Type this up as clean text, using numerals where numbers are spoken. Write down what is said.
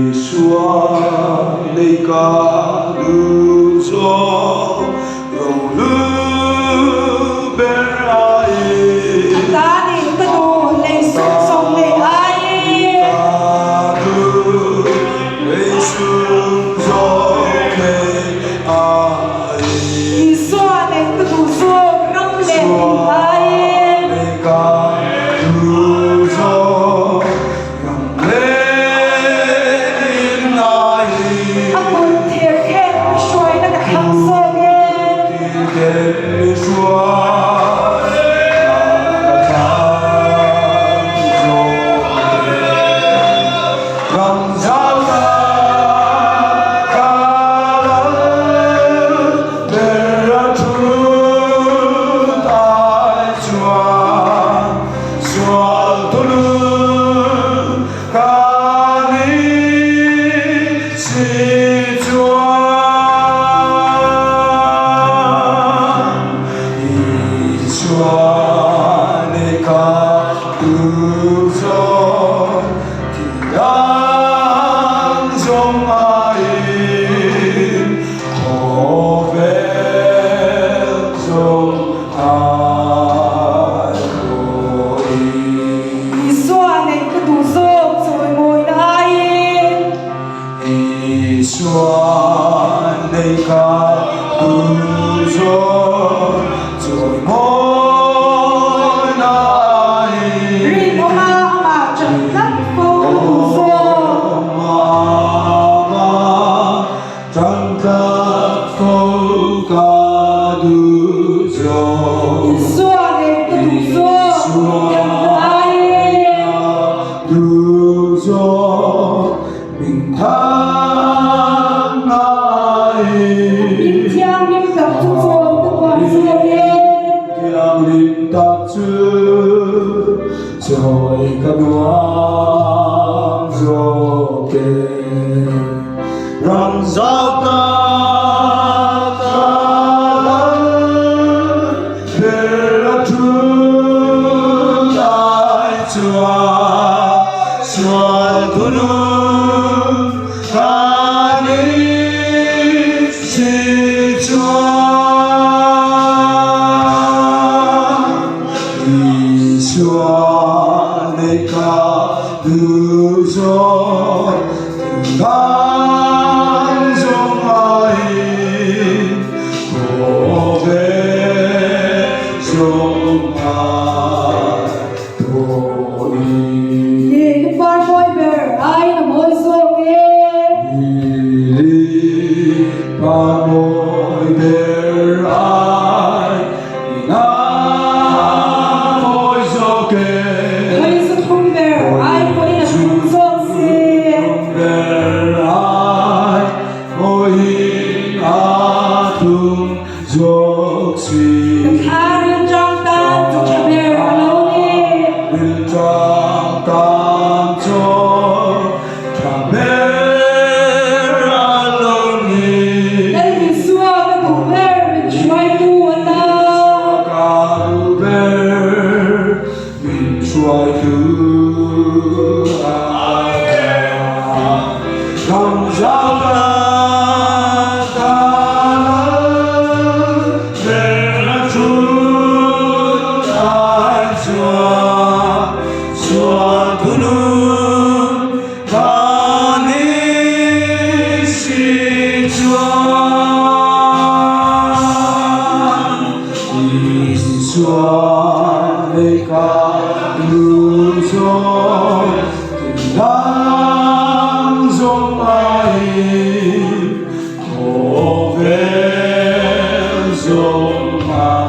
Isua nei ka duh zawk rohlu ber aiin. A tanin ka duh lei sum zawng nei aiin. Ka duh lei sum zawng nei aiin. Isua nei ka duh zawk ram leh in aiin. Isua nei ka duh zawk A kut thir khen mi hruaina ka thlang zawk e. Sual tulul ka ni si chuan Isua nei ka duh zawk thiang zawng aiin khawvel zawng Isua neih ka duh zawk chawimawina aiin. Isua neih ka duh zawk chawimawina aiin. Rinawma amah ṭan tlat fo ka duh zawk. Rinawma amah Ṭang tlat fo ka duh zawk. Isua nei ka duh zawk min than ai e. Duh zawk min than ai e. Min thianghlim tak chu chawi ka tuam zawk e. Thianghlim tak chu chawi ka nuam zawk e. Ram zau tak a lal ber a thut ai chuan sual thunun ka ni si chuan Isua nei ka duh zawk. Lili par mawi ber aiin a mawi zawk e. Lili par mawi ber aiin a mawi zawk e. Hawi zu thum ber ai pawhin a thum zawk si. Ber ai pawhin a thum zawk si. Ka thla rilṭam tan chaw ṭha ber a lo ni. Rilṭam tan chaw ṭha ber a lo ni. Lal Isua ka duh ber min hruaitu a ta. Ka duh ber min hruaitu a ta. Ram zau tak ka lal ber a thut ai chuan sual thunun Ka ni si chuan Isua nei ka duh zawk Tindang zawng aiin khawvel zawng ai.